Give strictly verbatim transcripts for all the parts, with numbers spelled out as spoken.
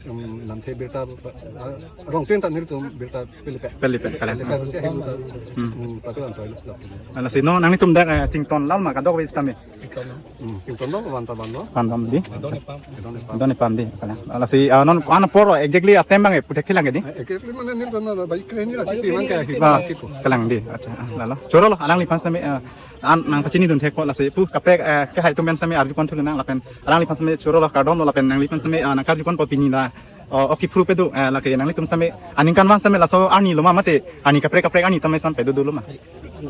Hmm, lamthe birta, ah, rong tin ta nelitum birta pelipe. Pelipe, kalang. Pelipe si ahirjuta. Hmm. Hmm, patu antoilo. Lasi non nanglitum dak, eh, chington lal ma kadokave sitame. Hmm, chington lal van ta vanlo. Van dam dei. Don ipam. Don ipam dei, kalang. Lasi, ah, non ko-an apor exactly atem abang, eh, puthek thelang dei. Eh, exactly mane nelitum na baik kre ni rasi timan ke akhir. Ah, kalang dei. Accha, ah, lalo. Chorolo, alangliphan sitame, ah, an nangpachinidun thekpo lasi pu kaprek, eh, kehai atum pen sitame arjupon thulonang lapen alangliphan sitame chorolo, kardom lo lapen nangliphan sitame, ah, nangkarjupon po pini la, oh, oke phru pedo, eh, lake nanglitum sitame aningkanvang sitame laso arni lo ma mate arni kaprek kaprek arni tame son pedo dolo ma?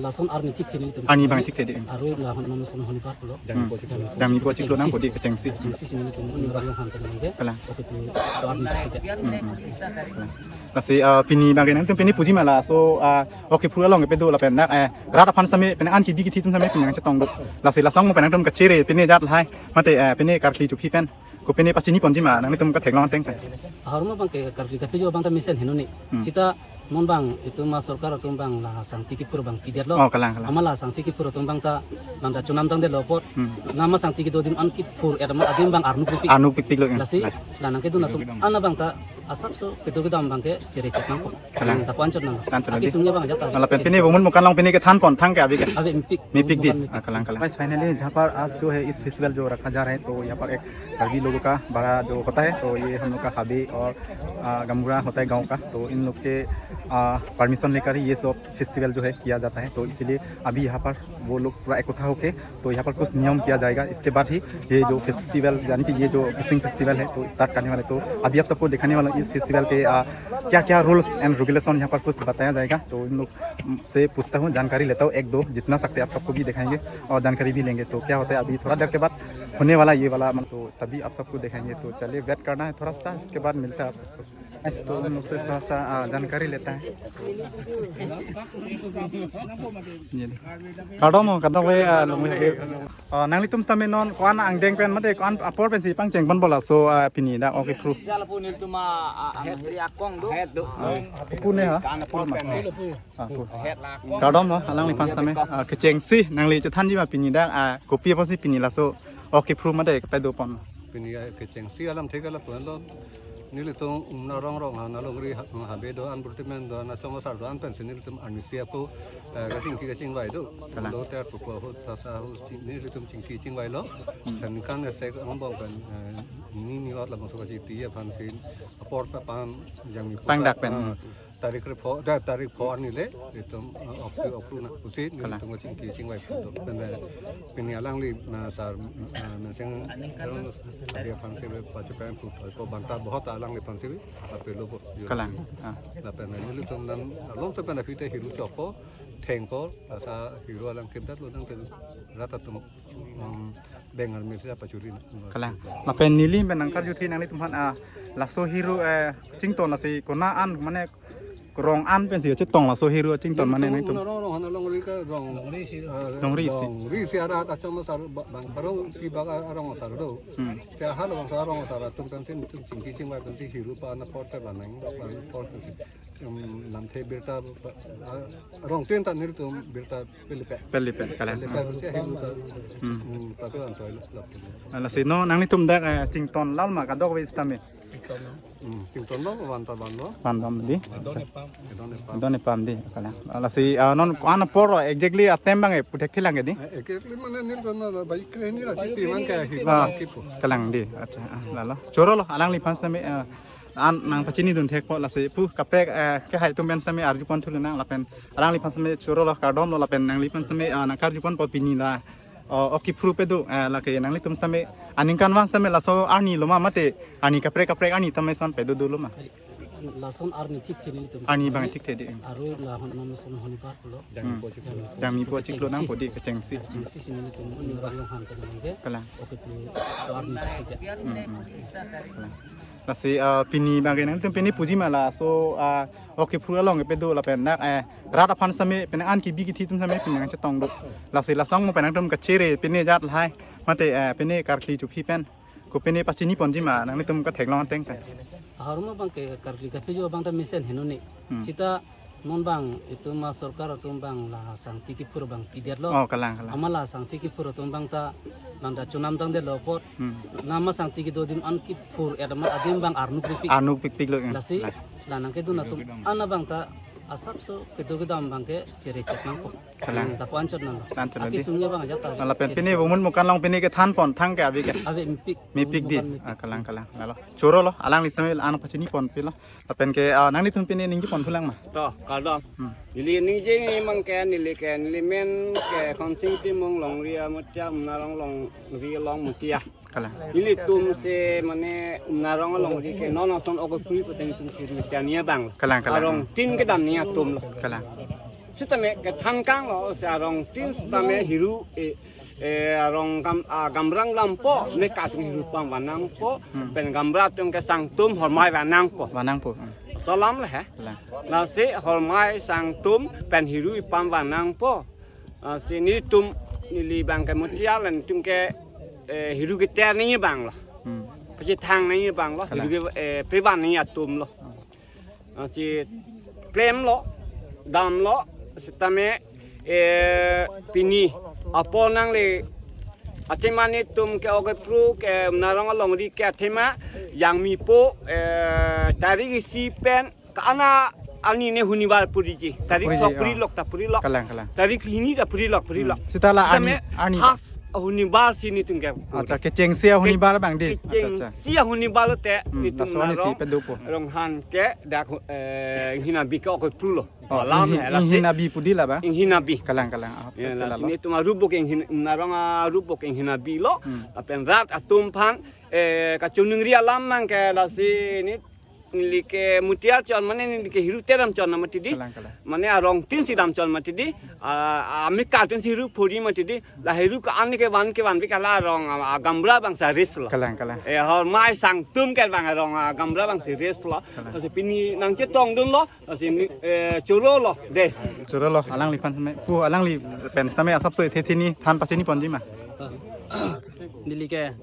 Lason arni thik thik nelitum. Arni abang thik thik dei. Aru la hon nom son hon par pulo. Hmm. Dang mi po chiklo nangpo dei, kechengsi. Kechengsi si nelitum un rang han pen nangke. Kalang. Oke phru arni thik thik. Hmm, hmm. Kalang. Lasi, ah, pini abang nanglitum pini puji ma laso, ah, oke phru along kepedo lapen dak, eh, rat aphan sitame pini an kebi kethe atum sitame pini nangchetong do. Lasi lason mo pen nangtum kachere pini jat lahai mate, eh, pini karkli chuphi pen ko pini pachiniponji ma nanglitum katheklong ateng pen? Ahormu abang ke karkli kapejo abang ta mesen heno ni. Hmm. Sita non abang itum ma sorkar atum abang la sangti kephur abang pidetlo. Oh, kalang, kalang. Amat la sangti kephur atum abang ta, abang ta chonam tangdetlo apot. Hmm. Nama sangti kedo adim an kephur et amat adim abang arnuk pikpik. Arnuk pikpik lo, ya. Lasi, kalang. La nangkedun atum an abang ta asapso kedo kedam abang ke chere chot nangpo. Kalang. Lapu anchot nang. Anchot nang. Akesung abang ajat ta. Lapen pini bumun mukan long pini kethanpon thang ke ave ke? Ave, mepik. Mepik dei. Bukan mepik. Ah, kalang, kalang। Guys, finally जहाँ पर आज जो है इस फेस्टिवल जो रखा जा रहा है, तो यहाँ पर एक कार्बी लोगों का बड़ा जो होता है, तो ये हम लोग का हाबे और, आ, गमगुड़ा होता है गांव का, तो इन लोग के, आ, परमिशन लेकर ही ये सब फेस्टिवल जो है किया जाता है। तो इसीलिए अभी यहाँ पर वो लोग पूरा इकट्ठा होके तो यहाँ पर कुछ नियम किया जाएगा। इसके बाद ही ये जो फेस्टिवल, यानी कि ये जो फिशिंग फेस्टिवल है, तो स्टार्ट करने वाले। तो अभी आप सबको दिखाने वाला हूँ इस फेस्टिवल के, आ, क्या-क्या रूल्स एंड रेगुलेशन यहाँ पर कुछ बताया जाएगा। तो इन लोग, उम, से पूछता हूँ, जानकारी लेता हूँ एक दो, जितना सकते हैं आप सबको भी दिखाएंगे और जानकारी भी लेंगे। तो क्या होता है, अभी थोड़ा देर के बाद होने वाला ये वाला, मतलब, तो तभी आप सबको दिखाएंगे। तो चलिए, वेट करना है थोड़ा सा, इसके बाद मिलता है आप सबको। तो उन लोग से थोड़ा सा, आ, जानकारी लेता है। Ye dei. Kardom, kardom, eh, ah, long, eh, ah, nanglitum sitame non ko-an angdeng pen mate ko-an apor pensi pangchengponpo laso, ah, pini dak oke phru? Jala pu nelitum a, a, a, heri akong do. Ah, pu ne ha? Kan apor pen. Ah, pu. Kardom lo, alangliphan sitame, ah, kechengsi nangli chethanji ma pini dak, ah, kopi apotsi pini laso oke phru mate kepadopon? Pini, ah, kechengsi alamthe ke lapu-an lo. Nelitum umna rong rong ha, nalongri ha, habe do, an burtimen do, na chomosar do, an pensi nelitum arnisi apo, eh, kachingki kachingvai do. Kalang. Lo ter pupo ahut, tasa ahut, ching-, nelitum chingki chingvailo. Hmm. Sen kan esek angbong pen, eh, ni ni ot labangso kachiti aphansi apor ta pan jangmi puta. Pangdak pen. Ah, tarik re pho, da, tarik pho arni le, itum, uh, oke, oke na, pusi, kalang, itum kachingki chingvai pho do. Pen, eh, pini alangli, na sar, uh, na seng, terus dia aphansi be pachupen pu, ko banta bahut alangliphansi be, apelo bo. Kalang, ah. Lapen, eh, nelitum nang, along te pen aphi te hiru chokpo, thengpo, asa hiru alang kimdat lo nang te, rat atum, um, Bengal mesi apa churi. Kalang. Lapen neli pen nangkarju thek nanglitum aphan, ah, laso hiru, eh, chington lasi kona an mane rong an pensi chetong laso hiru chington mane nangtum. Rong rong hana longri ke rong. Longri si. Ah, longri si. Longri si arat achom asar ba-, bang pharo si bak a-, arong asar do. Hmm. Sia hal bang sa arong asar atum pensi nelitum chingki chingvai pensi hiru pa na por ke banang, pa na por pensi. Um, lamthe birta, ah, rong tin ta nelitum birta pelipe. Pelipe, kalang. Pelipe si ahirjuta. Hmm. Hmm, patu antoilo, lap. Ah, lasi non nanglitum dak, eh, chington lal ma kadokave sitame. Hmm, Kington lo, Van ta Van lo. Van ta Van di. Don epam. Don epam di, kalang. Lasi, ah, non ko-an apor lo, exactly atem abang e, pu thekthelang ke di? Eh, exactly mane neli ton lo, bai kre ni ra chiti man ke hi Ah, kipu. Kalang di, acha, ah, lalo. Choro lo, alangliphan sitame, ah, an nangpachinidun thekpo, lasi pu kaprek, eh, kehai atum pen sitame arjupon thulonang lapen alangliphan sitame choro lo, kardom lo lapen nangliphan sitame, ah, nangkarjuponpo pini la. Oh, oke, phru pedo, eh, lake nanglitum sitame aningkanvang sitame laso arni lo ma mate arni kaprek kaprek arni tame son pedo dolo ma? Lason arni thikthe nelitum. Arni abang thikthe di. Aru la hon non son honibar pulo. Hmm. Jangmi po chiklo nangpo di kechengsi. Kechengsi si nelitum un orang yang han pen nangke. Kalang. Oke, phru arni thikthe. Hmm, hmm. Kalang. Lasi, ah, pini abang ke nangtum pini puji ma laso, ah, oke, phru along kepedo lapen dak, eh, rat aphan sitame pini an kebi kethe atum sitame pini nangchetong do. Lasi lason mo pen nangtum kachere pini jat lahai mate, eh, pini karkli chuphi pen ko pini pachiniponji ma nanglitum katheklong ateng pen? Ahormu abang ke karkli kapejo abang ta mesen heno ni. Hmm. Sita non abang itum ma sorkar atum abang la sangti kephur abang pidetlo. Oh, kalang, kalang. Amat la sangti kephur atum abang ta nang ta chonam tangdetlo apot. Hmm. Nama sangti kedo adim an kephur et amat adim abang arnuk pikpik. Arnuk pikpik lo, ya. Lasi, kalang. La nangkedun atum an abang ta asapso kedo kedam abang ke chere chek nangpo. Kalang. Lapu anchot nang. Anchot nang di. Akesung abang ajat ta. Lapen pini bumun mukan along pini kethanpon thang ke ave ke? Ave, mepik. Mepik di. Bumun mukan mepik. Ah, kalang, kalang. Lalo. Choro lo, alangli sitame an pachiniponpe lo. Lapen ke, ah, nanglitum pini ningjeponthulang ma? To, kardom. Hmm. Neli ningje ni abang ke, neli ke, neli men ke Khonsing Timung, Longri Amutia, Umnarong Longri along Mutia. Kalang. Nelitum si mane Umnarong Longri ke non ason oke phru pu ateng tum si Mutia ni abang. Kalang, kalang. Arongtin kedam ni atum lo. Kalang. Sitame kethan kanglo si arongtin sitame hiru, eh, eh, arong gam, ah, gamra dampo, ne ka atum hiru pangvan nangpo, Hmm. pen gamra atum ke sangtum hormai van nangpo. Van nangpo. Hmm. Laso alam le he. Kalang. Lasi hormai sangtum pen hiru ipangvan nangpo. Ah, si nelitum neli abang ke Mutia latum ke, eh, hiru keter ni abang lo. Hmm. Pachethang ni abang lo, Kalang. Hiru ke, eh, pevan ni atum lo. Hmm. Ah, si klemlo, damlo, sitame, eh, pini apor nangli athema nelitum ke oke phru ke Umnarong Longri ke athema Jangmi po, eh, tarik isi pen ke-an arni ne honibar puriji. Tarik Puriji, sok puri ah. lok ta puri lok. Kalang, kalang. Tarik hini ta puri lok, puri lok. Hmm. Sita la arni, Sitame arni ta. Has honibar si nelitum ke puri. Acha, kechengsi ahonibar abang di. Acha, acha. Kechengsi ahonibar lote Hmm, nelitum laso arni si Umnarong pedopo. Ronghang ke dak, eh, hinabi ke oke phru lo. Oh, Malam inghi-, he, lasi. Inghinabi pu di la ba? Inghinabi. Kalang, kalang. Ah, Ya, pete lasi lalo. Nelitum arubuk inghin-, Umnarong arubuk inghinabi lo. Hmm. Lapen rat atum aphan, eh, kachiningri alam abang ke lasi neli ke Mutia chon mane neli ke hiru te damchon mati di. Kalang, kalang. Mane arongtin si damchon mati di. Ah, ah, meka tin si hiru phuri mati di. La hiru ke-an kevan kevan pi ke la arong, ah, ah, gamra abang si ris lo. Kalang, kalang. Eh, hormai sangtum ke abang arong, ah, gamra abang si ris lo. Kalang. Lasi pini nangchetongdunlo. Lasi ni, eh, choro lo de. Choro lo, alangliphan sitame. Pu alangli pen sitame asapso ithi thini than pachiniponji ma? Neli ke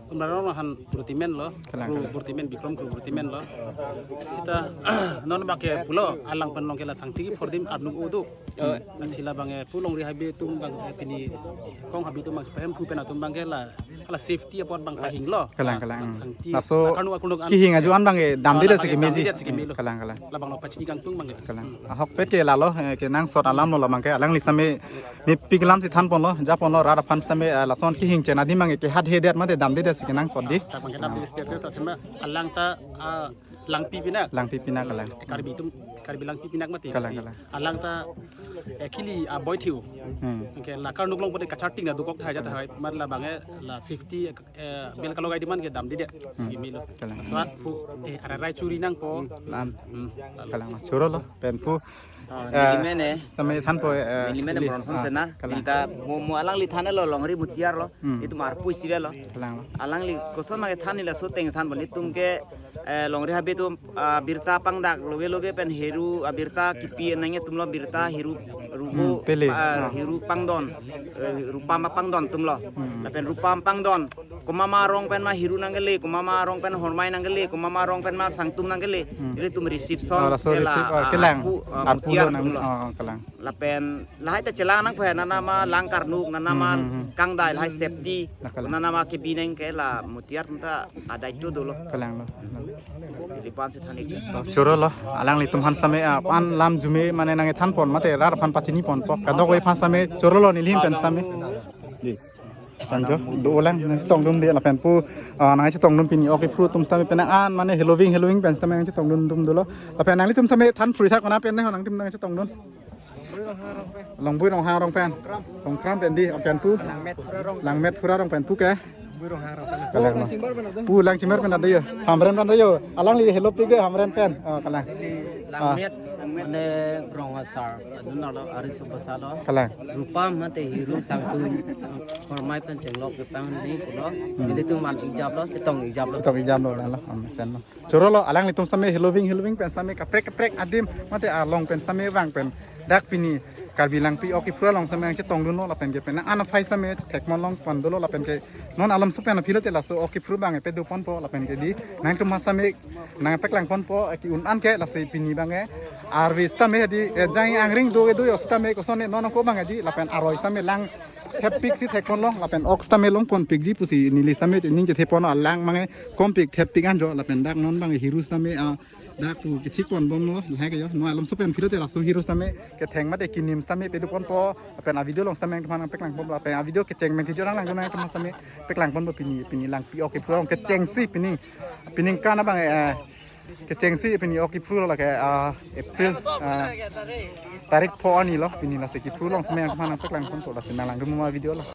Umnarong han Burtimen lo, Kalang, Kru kalang. Burtimen, Bikrom Kru Burtimen lo. Sita non abang ke pulo, alang pen along ke la sangti kephur adim arnuk udu. Hmm. Lasi la abang ke pu Longri Habe atum abang ke pini Kong Habe atum abang si pahem thu pen atum abang ke la, la safety apot abang pahinglo. Kalang, kalang. La Hmm. sangti. Laso Akarnuk, akarnuk an. Kihing aju an abang ke damdedet si kemeji. Damdedet si kemelo. Kalang, kalang. La abang lo pachini kangtung abang ke. Kalang. Hmm. Ahokpet ke lalo, eh, kenangsot alam lo la abang ke alangli sitame mepik alam si thanponlo, japonlo, rat aphan sitame, eh, lason kihing chen adim abang ke hathe det mate damdedet si kenangsot di. Tak abang ke damdedet si ta thema alang ta, ah, Langpi Pinak. Langpi Pinak kalang. Eh, Karbi atum, Karbi Langpi Pinak mati. Kalang, Si kalang. Alang ta, eh, kili, ah, boi thiu. Hmm. Anke la Karnuk Long pade kacharting na dukok thai jat thai, mat la abang ke la safety, eh, bel kalau gai demand ke damdedet si Hmm. kemelo. Kalang. Swat pu, eh, arai rai churi nangpo. Lam. Hmm. Kalang ma. Choro lo, pen pu. Ah, Eh, neli men eh. Tame thanpo, eh, Neli men eh, neli, Bronson ah, Sena. Kalang. Neli ta mo, mo alangli than lo Longri Mutiar lo. Hmm. Itum arpu isi lo. Kalang. Alangli koson ma kethan neli laso ateng thanpo, nelitum ke, eh, Longri Habe atum, ah, birta pangdak loge loge pen heru, ah, birta kipi nangji atum lo birta heru rubo, Hmm, pele. ah, Ah. heru pangdon, eh, rupa ma pangdon atum lo. Hmm. Lapen rupa pangdon. komat ma arong pen ma Hiru nangkele, komat ma arong pen Hormai nangkele, komat ma arong pen ma Sangtum nangkele. Hmm. Ilitum reception, ah, laso ke la, receive, ah, ah, kelang. Arpu, ah, arpu Mutiar lo nang, atum lo. Ah, kelang. Lapen lahai ta chelang nangpo he, nana ma lang karnuk, nana ma, hmm, hmm, hmm, kangdai, lahai safety, nangkele, nana ma kebi nang ke la Mutiar atum ta adai tu dolo. Kelang lo. Ilipan si thani. To choro lo, alanglitum aphan sitame, ah, aphan lam jume mane nangkethan pon mate rat aphan pachini ponpo. Kadokave aphan sitame choro lo neli ahin pen sitame. Di. Anjo, dolang, nangchetongdun di lapen pu, ah, nangchetongdun pini. Ok, Phru atum sitame penang an mane heloving, heloving pen sitame nangchetongdun dun dolo. Lapen nanglitum sitame than Phru tha konat pen ne ho nangtum nangchetongdun. Longbui Ronghang arong pen. Longkram pen di, lapen pu. Langmet Phura arong pen pu ke. Kelang lo. Pu Langchimar pen ado yo. Hamren pen ado yo. Alangli helopik de Hamren pen. Oh, kelang. Ah. Langmet mane Ronghang asar. Adun lo ari subasa lo. Kelang. Rupa mate Hiru Sangtum Hormai pen chenglok kepang ni pulo. Hmm. Ilitum man ijap lo, chetong ijap lo. Chetong ijap lo, lang lo. Am, sen lo. Choro lo, alanglitum sitame heloving, heloving pen sitame kaprek kaprek adim mate along pen sitame vang pen dak pini Karbi Langpi Ok Phru along sitame nangchetongdun lo lapen ke penang an aphai sitame thekpon long pon dolo lapen ke non alomso pen aphi lote laso Ok Phru abang pado ponpo lapen ke di nangtum aphan sitame nangpaklang ponpo ke un an ke lasi pini abang ke arve sitame di, eh, jang angring do ke do yo sitame koson ne non ko abang di lapen aroi sitame lang thepik si thekpon long lapen ok sitame long ponpikji pusi neli sitame ning chethe pon alang abang kompik thepik anjo lapen dak non abang Hiru sitame, ah, dak pu kethik ponbom lo, lahai ke yo, non alomso pen aphi lote laso Hiru sitame ketheng mate kinim sitame pado ponpo, lapen a video along sitame nangtum aphan nangpaklang ponpo, lapen a video kecheng pen video nang langdun nangtum aphan sitame paklang ponpo pini, pini Langpi Ok Phru along kechengsi pini, pini kan abang, eh, kechengsi pini Ok Phru lo lake, ah, April, ah, tarik pho arni lo, pini lasi Ok Phru along sitame nangtum aphan nangpaklang ponpo, lasi nang langdun ma video lo.